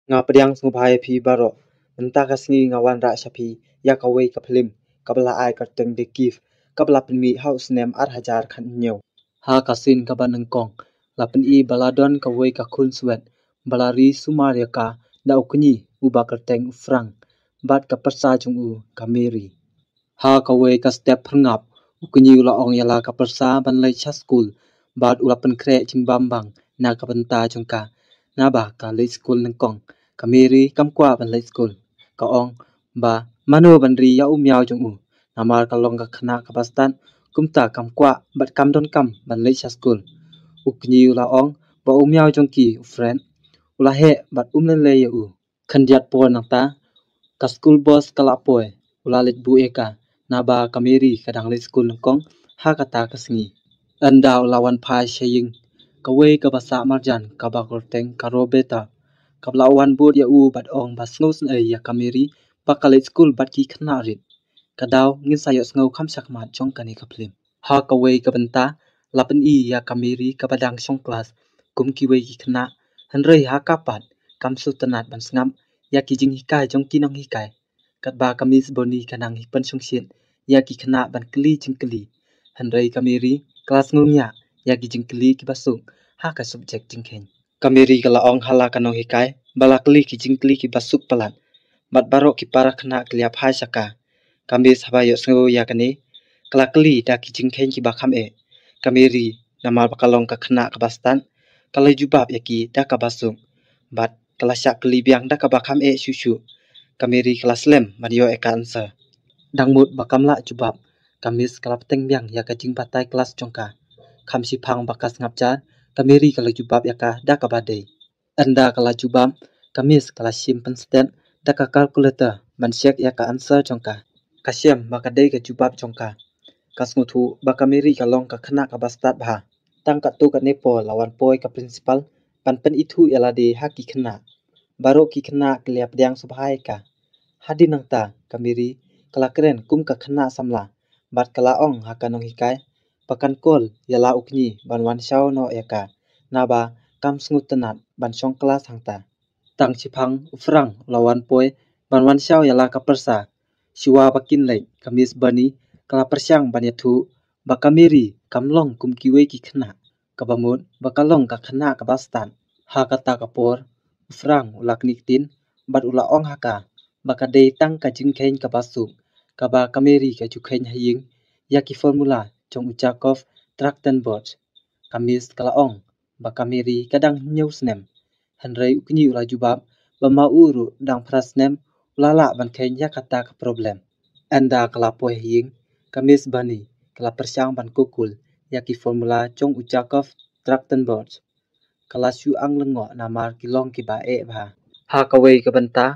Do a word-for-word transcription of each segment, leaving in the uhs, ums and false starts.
Nga pdiang sngewbha ïa phi baroh. Mynta ka sngi nga wanrah sha phi ïa kawei ka phlim kaba la ai kyrteng The Gift, kaba la pynmih ha u snem ar hajar khathynñiew. Ha ka sien kaba nyngkong, la pyni ba la don kawei ka khun swet ba la ri sumar ïa ka da u kñi uba kyrteng u Frank bad ka pyrsa jong u ka Mary. Ha kawei ka step phyrngap, u kñi u la ong ïa la ka pyrsa ban leit sha skul bad u la pynkhreh jingbam bang na ka bynta jong ka. Naba ka leit skul nyngkong, ka Mary kam kwah ban leit skul. Ka ong ba mano ban ri ïa u miaw jong u, namar ka long ka khynnah kaba stad, kumta kam kwah bad kam donkam ban leit sha skul. U kñi u la ong ba u miaw jong ki, u Frank, u la heh bad um lei lei ïa u. Khyndiat por nangta, ka skul bos ka la poi, u la leit buh ïa ka, naba ka Mary ka dang leit skul nyngkong ha kata ka sngi. Ynda u la wan phai sha ïing, kawei kaba sah marjan kaba kyrteng ka Roberta kaba la wan bud ïa u bad ong ba sngewsynei ïa ka Mary ba ka leit skul bad ki khynnah rit. Ka daw ngin sa ïohsngew kham shakhmat jong kane ka phlim. Ha kawei ka bynta, la pyni ïa ka Mary kaba dang shong klas kum kiwei ki khynnah, hynrei ha ka pat kam sngewtynnat ban sngap ïa ki jinghikai jong ki nonghikai. Katba ka Miss Bonnie ka nang hi pynshongshit ïa ki khynnah ban kylli jingkylli, hynrei ka Mary ka la sngewngiah ïa ki jingkylli kiba suk ha ka subject jingkheiñ. Ka Mary ka la ong ha la ka nonghikai ba la kylli ki jingkylli kiba suk palat, bad baroh ki para khynnah ki la ïa phai sha ka. Ka Miss haba ïohsngew ïa kane, ka la kylli da ki jingkheiñ kiba kham eh. Ka Mary, namar ba ka long ka khynnah kaba stad, ka la jubab ïa ki da kaba suk, bad ka la shah kylli biang da kaba kham eh shuh shuh. Ka Mary ka la slem ban ïoh ïa ka answer. Dang mut ba kam lah jubab, ka Miss ka la bteng biang ïa ka jingbatai klas jong ka. Kham shiphang ba ka sngap jar, ka Mary ka la jubab ïa ka da kaba dei. Ynda ka la jubab, ka Miss ka la shim pynstet da ka calculator ban check ïa ka answer jong ka. Ka shem ba ka dei ka jubab jong ka. Ka sngewthuh ba ka Mary ka long ka khynnah kaba stad bha. Tang katto katne por la wan poi ka principal ban pynithuh ïa lade ha ki khynnah. Baroh ki khynnah ki la ïa pdiang sngewbha ïa ka. Hadien nangta ka Mary ka la kren kum ka khynnah samla bad ka la ong ha ka nonghikai ba kan call ïa la u kñi ban wan shaw noh ïa ka, naba kam sngewtynnat ban shong klas hangta. Tang shiphang u Frank u la wan poi ban wan shaw ïa la ka pyrsa. Shuwa ba kin leit, ka Miss Bonnie ka la pyrshang ban ïathuh ba ka Mary kam long kum kiwei ki khynnah, kaba mut ba ka long ka khynnah kaba stad. Ha kata ka por, u Frank u la knieh ktien bad u la ong ha ka ba ka dei tang ka jingkheiñ kaba suk kaba ka Mary ka ju kheiñ ha ïing ïa ki formula jong u Jakob Trachtenberg. Ka Miss ka la ong ba ka Mary ka dang hynñiew snem. Hynrei u kñi u la jubab ba ma u ruh dang phra snem u la lah ban kheiñ ïa kata ka problem. Ynda ka la poi ha ïing, ka Miss Bonnie ka la pyrshang ban kukul ïa ki formula jong u Jakob Trachtenberg. Ka la shu ang lyngngoh namar ki long kiba eh bha. Ha kawei ka bynta,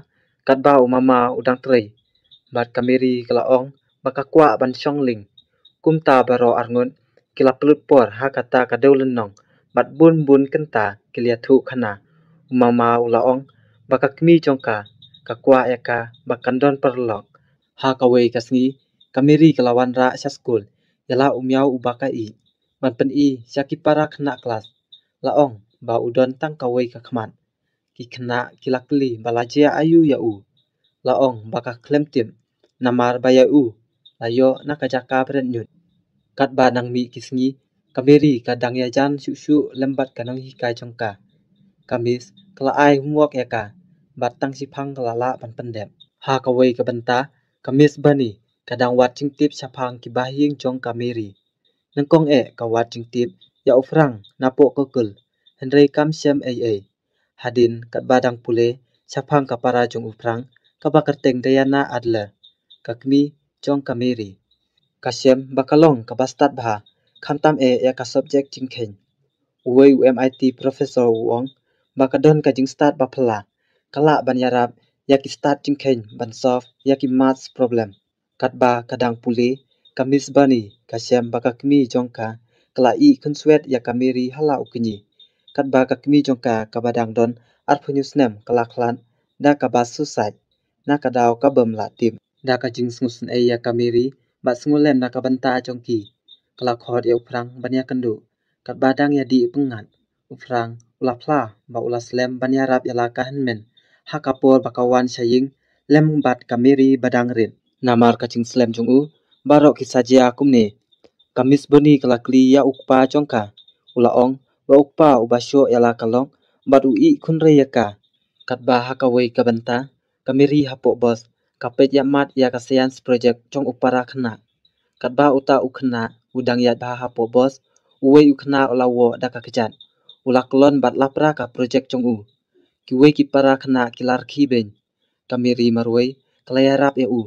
katba u mama u dang trei bad ka Mary ka la ong ba ka kwah ban shong lieng. Kumta baroh arngut ki la pynlut por ha kata ka dewlynnong bad bun bun kynta ki la ïathuh khana. U mama u la ong ba ka kmie jong ka ka kwah ïa ka ba kan don paralok. Ha kawei ka sngi, ka Mary ka la wanrah sha skul ïa la u miaw uba ka ïeit ban pyni sha ki para khynnah klas. La ong ba u don tang kawei ka khmat. Ki khynnah ki la kylli ba la jia aïu ïa u. La ong ba ka khlem tip, namar ba ïa u la ïoh na ka jaka bret ñiut. Katba nang mih ki sngi, ka Mary ka dang ïajan shuh shuh lem bad ka nonghikai jong ka. Ka Miss ka la ai homework ïa ka bad tang shiphang ka la lah ban pyndep. Ha kawei ka bynta, ka Miss Bonnie ka dang wad jingtip shaphang ki bahaïing jong ka Mary. Nyngkong eh ka wad jingtip ïa u Frank napoh Google, hynrei kam shem ei ei. Hadien katba dang pule shaphang ka para jong u Frank, kaba kyrteng Diana Adler, ka kmie jong ka Mary, ka shem ba ka long kaba stad bha, khamtam eh ïa ka subject jingkheiñ. Uwei u M I T professor u ong ba ka don ka jingstad ba phylla, ka lah ban ïarap ïa ki stad jingkheiñ ban solve ïa ki maths problem. Katba ka dang pule, ka Miss Bonnie ka shem ba ka kmie jong ka ka la ïeh khunswet ïa ka Mary ha la u kñi. Katba ka kmie jong ka kaba dang don arphew hynñiew snem ka la khlad da kaba suicide, na ka daw ka bym lah tip. Da ka jingsngewsynei ïa ka Mary bad sngewlem na ka bynta jong ki, ka la khot ïa u Frank ban ïakynduh. Katba dang ïadih pyngngad, u Frank u la phla ba u la slem ban ïarap ïa la ka hynmen ha ka por ba ka wan sha ïing lem bad ka Mary ba dang rit. Namar ka jingslem jong u, baroh ki sa jia kumne. Ka Miss Boni ka la kylli ïa u kpa jong ka. U la ong ba u kpa uba shoh ïa la ka lok bad u ïeh khun rei ïa ka. Katba ha kawei ka bynta, ka Mary hapoh bos ka peit ïa mat ïa ka science project jong u para khynnah. Katba uta u khynnah u dang ïaid bha hapoh bos, uwei u khynnah u la woh da ka kjat. U la kyllon bad lapra ka project jong u. Kiwei ki para khynnah ki la rkhie beiñ. Ka Mary marwei ka la ïarap ïa u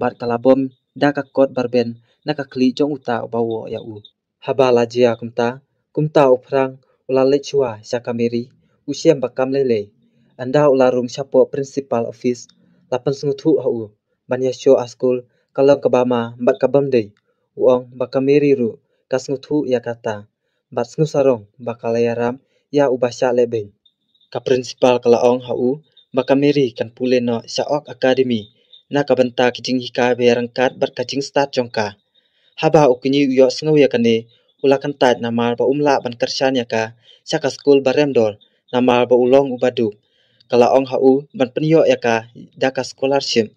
bad ka la bom da ka kot barben na ka khlieh jong uta uba woh ïa u. Haba la jia kumta, kumta u Frank u la leit shuwa sha ka Mary, u shem ba kam lei lei. Ynda u la rung shapoh principal office, la pynsngewthuh ha u ban ïashoh ha skul ka long kaba ma bad ka bym dei. U ong ba ka Mary ruh ka sngewthuh ïa kata bad sngewsarong ba ka la ïarap ïa uba shah leh beiñ. Ka principal ka la ong ha u ba ka Mary kan pule noh sha Oak Academy na ka bynta ka jinghikai ba ïaryngkat bad ka jingstad jong ka. Haba u kñi u ïohsngew ïa kane, u la kyntait namar ba um lah ban kyrshan ïa ka sha ka skul ba rem dor namar ba u long uba duk. Ka la ong ha u ban pynïoh ïa ka da ka scholarship.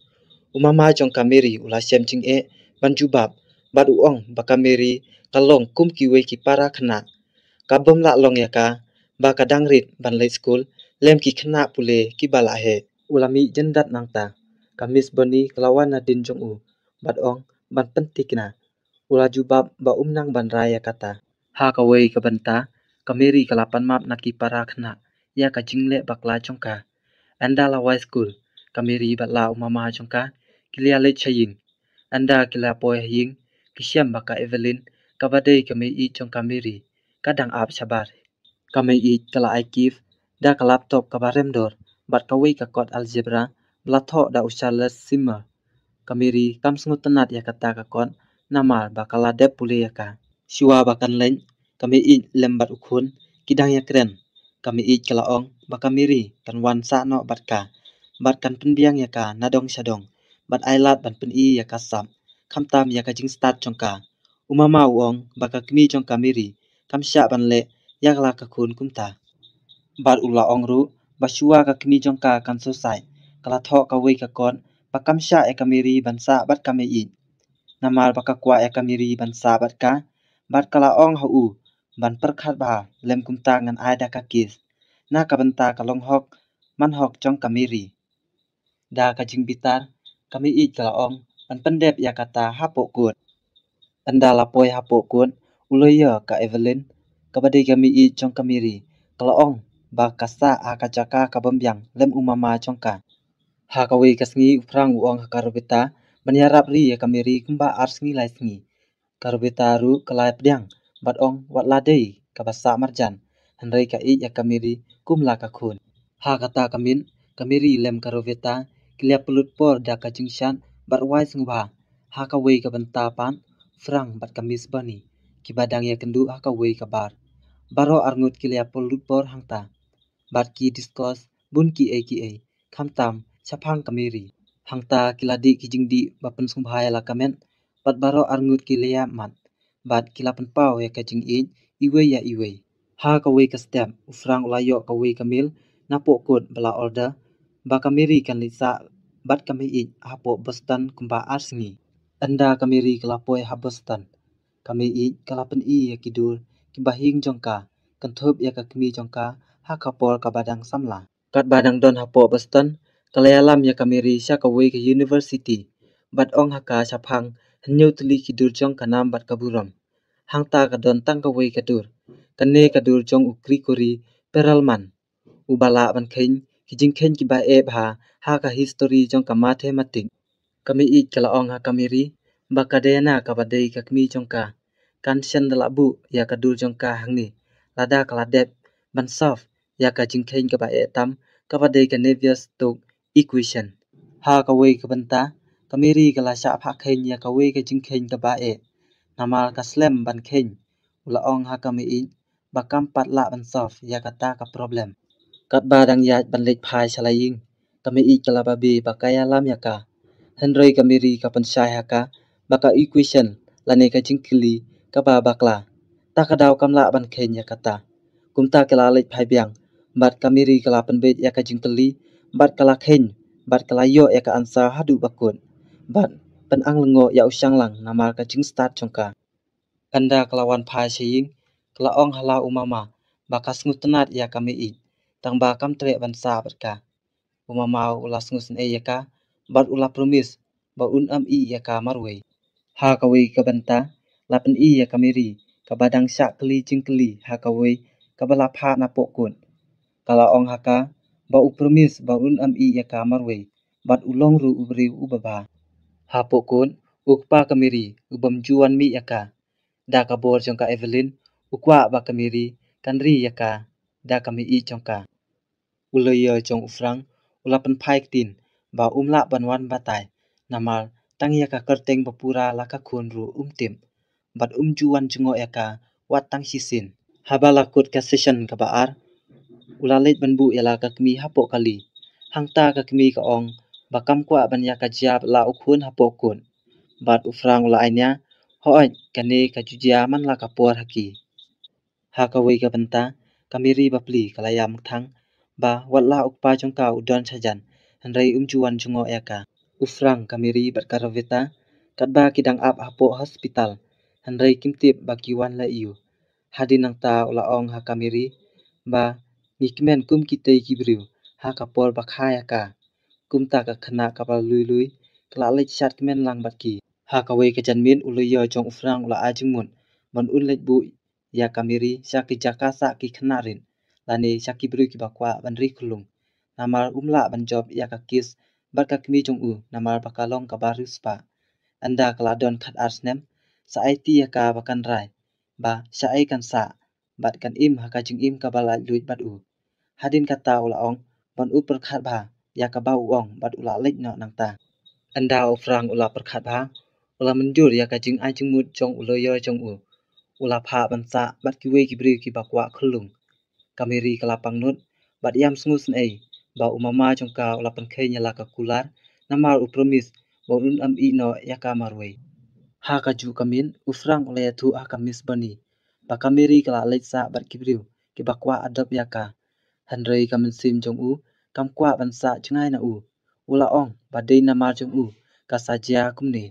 U mama jong ka Mary u la shem jingeh ban jubab bad u ong ba ka Mary ka long kum kiwei ki para khynnah. Ka bym lah long ïa ka ba ka dang rit ban leit skul lem ki khynnah pule kiba la heh. U la mih jyndat nangta. Ka Miss Boni ka la wan nadien jong u bad ong ban pynthikna. U la jubab ba um nang ban rai ïa kata. Ha kawei ka bynta, ka Mary ka la pan map na ki para khynnah ïa ka jingleh bakla jong ka. Ynda la wai skul, ka Mary bad la u mama jong ka ki la leit sha ïing. Ynda ki la poi ha ïing, ki shem ba ka Evelyn, kaba dei ka mei-ïeit jong ka Mary, ka dang ap shabar. Ka mei-ïeit ka la ai gift da ka laptop kaba rem dor bad kawei ka kot algebra ba la thoh da u Charles Simmer. Ka Mary kam sngewtynnat ïa kata ka kot namar ba ka la dep pule ïa ka. Shuwa ba kan leit, ka mei-ïeit lem bad u khun ki dang ïakren. Ka mei-ïeit ka la ong ba ka Mary kan wan sah noh bad ka bad kan pynbiang ïa ka na dong sha dong bad ai lad ban pyni ïa ka sap. Khamtam ïa ka jingstad jong ka. U mama u ong ba ka kmie jong ka Mary kam shah ban leh ïa la ka khun kumta. Bad u la ong ruh ba shuwa ka kmie jong ka kan suicide, ka la thoh kawei ka kot ba kam shah ïa ka Mary ban sah bad ka mei-ïeit. Namar ba ka kwah ïa ka Mary ban sah bad ka, bad ka la ong ha u ban pyrkhat bha lem kumta ngan ai da ka case na ka bynta ka long hok man hok jong ka Mary. Da ka jingbitar, ka mei-ïeit ka la ong ban pyndep ïa kata hapoh kot. Ynda la poi hapoh kot, u lawyer ka Evelyn, kaba dei ka mei-ïeit jong ka Mary, ka la ong ba ka sah ha ka jaka ka bym biang lem u mama jong ka. Ha kawei ka sngi u Frank u ong ha ka Roberta ban ïarap ri ïa ka Mary kumba ar sngi lai sngi. Ka Roberta ruh ka la pdiang bad ong wat la dei kaba sah marjan, hynrei ka ïeit ïa ka Mary kum la ka khun. Ha kata ka miet, ka Mary lem ka Roberta ki la pynlut por da ka jingshad bad wai sngewbha. Ha kawei ka bynta pat, Frank bad ka Miss Boni kiba dang ïakynduh ha kawei ka bar. Baroh arngut ki la pynlut por hangta bad ki discuss bun kiei kiei, khamtam shaphang ka Mary. Hangta ki la dih ki jingdih ba pynsngewbha ïa la ka met bad baroh arngut ki la ïap mat bad ki la pynpaw ïa ka jingïeit iwei ïa iwei. Ha kawei ka step, u Frank u la ïoh kawei ka mail napoh kot ba la order ba ka Mary kan leit sah bad ka mei-ïeit hapoh Boston kumba ar sngi. Ynda ka Mary ka la poi ha Boston, ka mei-ïeit ka la pyni ïa ki dur kiba hiar jong ka, kynthup ïa ka kmie jong ka ha ka por kaba dang samla. Katba dang don hapoh Boston, ka la ïalam ïa ka Mary sha kawei ka university bad ong ha ka shaphang hynñiew tylli ki dur jong ka nam bad ka burom. Hangta ka don tang kawei ka dur. Kane ka dur jong u Gregory Perelman, uba lah ban kheiñ ki jingkheiñ kiba eh bha ha ka history jong ka mathematics. Ka mei-ïeit ka la ong ha ka Mary ba ka Diana kaba dei ka kmie jong ka kan shym da lah buh ïa ka dur jong ka hangne lada ka la dep ban solve ïa ka jingkheiñ kaba eh tam kaba dei ka Navier-Stokes equation. Ha kawei ka bynta, ka Mary ka la shah phah kheiñ ïa kawei ka jingkheiñ kaba eh. Namar ka slem ban kheiñ, u la ong ha ka mei-ïeit ba kam pat lah ban solve ïa kata ka problem. Katba dang ïaid ban leit phai sha la ïing, ka mei-ïeit ka la babe ba ka ïalam ïa ka. Hynrei ka Mary ka pynshai ha ka ba ka equation lane ka jingkylli kaba bakla, ta ka daw kam lah ban kheiñ ïa kata. Kumta ki la leit phai biang bad ka Mary ka la pynbeit ïa ka jingkylli Bad ka la kheiñ, bad ka la ïoh ïa ka answer haduh ba kut. Bad pynang lyngngoh ïa u shang lang namar ka jingstad jong ka. Ynda ka la wan phai sha ïing, ka la ong ha la u mama ba ka sngewtynnat ïa ka mei ïeit, tang ba kam treh ban sah bad ka. U mama u la sngewsynei ïa ka, bad u la promise ba un ym ïeh ïa ka marwei. Ha kawei ka bynta, la pyni ïa ka Mary kaba dang shah kylli jingkylli ha kawei kaba la phah na poh kut. Ka la ong ha ka ba u promise ba un ym ïeh ïa ka marwei, bad u long ruh u briew uba bha. Ha poh kut, u kpa ka Mary u bym ju wan mih ïa ka. Da ka bor jong ka Evelyn, u kwah ba ka Mary kan ri ïa ka da ka mei ïeit jong ka. U lawyer jong u Frank u la pynphai ktien ba um lah ban wan batai, namar tang ïa ka kyrteng ba pura la ka khun ruh um tip, bad um ju wan jngoh ïa ka wat tang shisien. Haba la kut ka session kaba ar, u la leit ban buh ïa la ka kmie hapoh kali. Hangta ka kmie ka ong ba kam kwah ban ïa ka jia bad la u khun hapoh kut. Bad u Frank u la ai nia, hooid, kane ka ju jia man la ka por ha ki. Ha kawei ka bynta, ka Mary bapli ka la ïam kthang ba wat la u kpa jong ka u don shajan, hynrei um ju wan jngoh ïa ka. U Frank, ka Mary bad ka Rovita katba ki dang ap hapoh hospital, hynrei kim tip ba ki wan leh aïu. Hadien nangta u la ong ha ka Mary ba ngi kmen kum kitei ki briew ha ka por ba kha ïa ka. Kumta ka khynnah kaba lui lui ka la leit shad kmen lang bad ki. Ha kawei ka janmiet u lawyer jong u Frank u la ai jingmut ban un leit buh ïa ka Mary sha ki jaka sah ki khynnah rit, lane sha ki briew kiba kwah ban ri khyllung. Namar um lah ban jop ïa ka case bad ka kmie jong u namar ba ka long kaba riewspah. Ynda ka la don khatar snem, sa aiti ïa ka ba kan rai ba shaei kan sah bad kan im ha ka jingim kaba laitluid bad u. Hadien kata u la ong ban u pyrkhat bha ïa kaba u ong bad u la leit noh nangta. Ynda u Frank u la pyrkhat bha, u la mynjur ïa ka jingai jingmut jong u lawyer jong u. U la phah ban sah bad kiwei ki briew kiba kwah khyllung. Ka Mary ka la pangnud bad ïam sngewsynei ba u mama jong ka u la pynkheiñ ïa la ka kular, namar u promise ba un ym ïeh noh ïa ka marwei. Ha kajuh ka miet u Frank u la ïathuh ha ka Miss Bonnie ba ka Mary ka la leit sah bad ki briew kiba kwah adopt ïa ka. Hynrei ka mynsiem jong u kam kwah ban sah jngai na u. U la ong ba dei namar jong u ka sa jia kumne.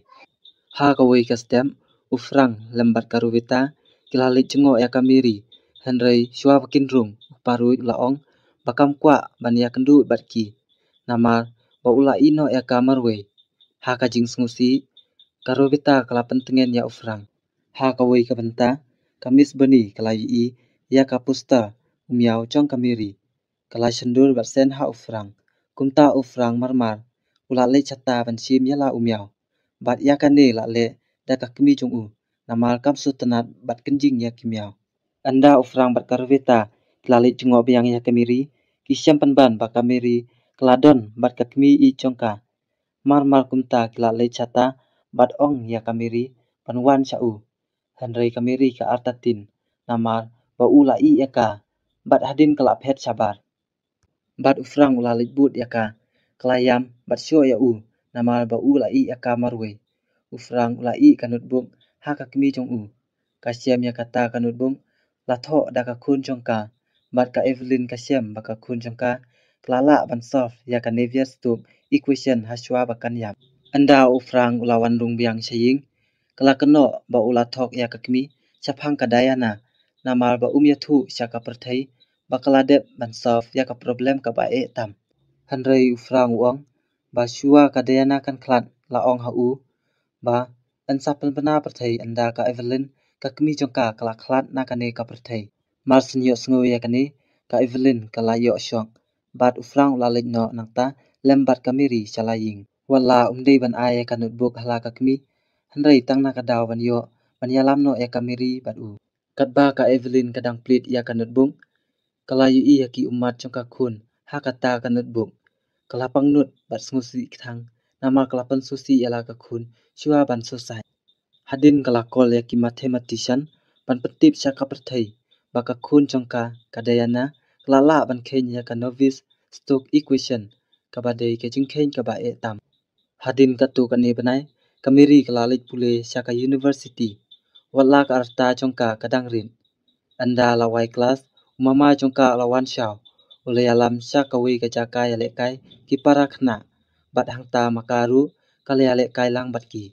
Ha kawei ka step, u Frank lem bad ka Rovita ki la leit jngoh ïa ka Mary, hynrei shuwa ba kin rung, u Paruk u la ong ba kam kwah ban ïakynduh bad ki, namar ba u la ïeh noh ïa ka marwei. Ha ka jingsngewsih, ka Rovita ka la pyntngen ïa u Frank. Ha kawei ka bynta, ka Miss Bonnie ka la ïohi ïa ka poster u miaw jong ka Mary. Ka la shondur bad send ha u Frank. Kumta u Frank marmar u la leit shata ban shim ïa la u miaw. Bad ïa kane la leh da ka kmie jong u, namar kam sngewtynnat bad kynjing ïa ki miaw. Ynda u Frank bad ka Rovita ki la leit jngoh biang ïa ka Mary, ki shem pynban ba ka Mary ka la don bad ka kmie ïeit jong ka. Marmar kumta ki la leit shata bad ong ïa ka Mary ban wan sha u. Hynrei ka Mary ka artatien namar ba u la ïeh ïa ka, bad hadien ka la phet shabar. Bad u Frank u la leit bud ïa ka, ka la ïam bad shoh ïa u namar ba u la ïeh ïa ka marwei. U Frank u la ïeh ka notebook ha ka kmie jong u. Ka shem ïa kata ka notebook, la thoh da ka khun jong ka. Bad ka Evelyn ka shem ba ka khun jong ka ka la lah ban solve ïa ka Navier-Stokes equation ha shuwa ba kan ïap. Ynda u Frank u la wan rung biang sha ïing, ka la kynnoh ba u la thok ïa ka kmie shaphang ka Diana, namar ba um ïathuh sha ka pyrthei ba ka la dep ban solve ïa ka problem kaba eh tam. Hynrei u Frank u ong ba shuwa ka Diana kan khlad, la ong ha u ba yn sa pynbna pyrthei ynda ka Evelyn, ka kmie jong ka, ka la khlad na kane ka pyrthei. Mar syn ïohsngew ïa kane, ka Evelyn ka la ïoh shock. Bad u Frank u la leit noh nangta lem bad ka Mary sha la ïing. Wat la um dei ban ai ïa ka notebook ha la ka kmie, hynrei tang na ka daw ban ïoh ban ïalam noh ïa ka Mary bad u. Katba ka Evelyn ka dang plie ïa ka notebook, ka la ïohi ïa ki ummat jong ka khun ha kata ka notebook. Ka la pangnud bad sngewsih kthang namar ka la pynsngewsih ïa la ka khun shuwa ban suicide. Hadien ka la call ïa ki mathematician ban pyntip sha ka pyrthei ba ka khun jong ka, ka Diana, ka la lah ban kheiñ ïa ka Navier-Stokes equation, kaba dei ka jingkheiñ kaba eh tam. Hadien katto katne bnai, ka Mary ka la leit pule sha ka university. Wat la ka rta jong ka ka dang rit. Ynda la wai klas, u mama jong ka u la wan shaw. u la ïalam sha kawei ka jaka ïalehkai ki para khynnah, bad hangta ma ka ruh ka la ïalehkai lang bad ki.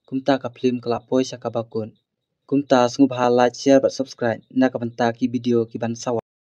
Kumta ka phlim ka la poi sha kaba kut. Kumta sngewbha like, share bad subscribe na ka bynta ki video ki ban sa wan.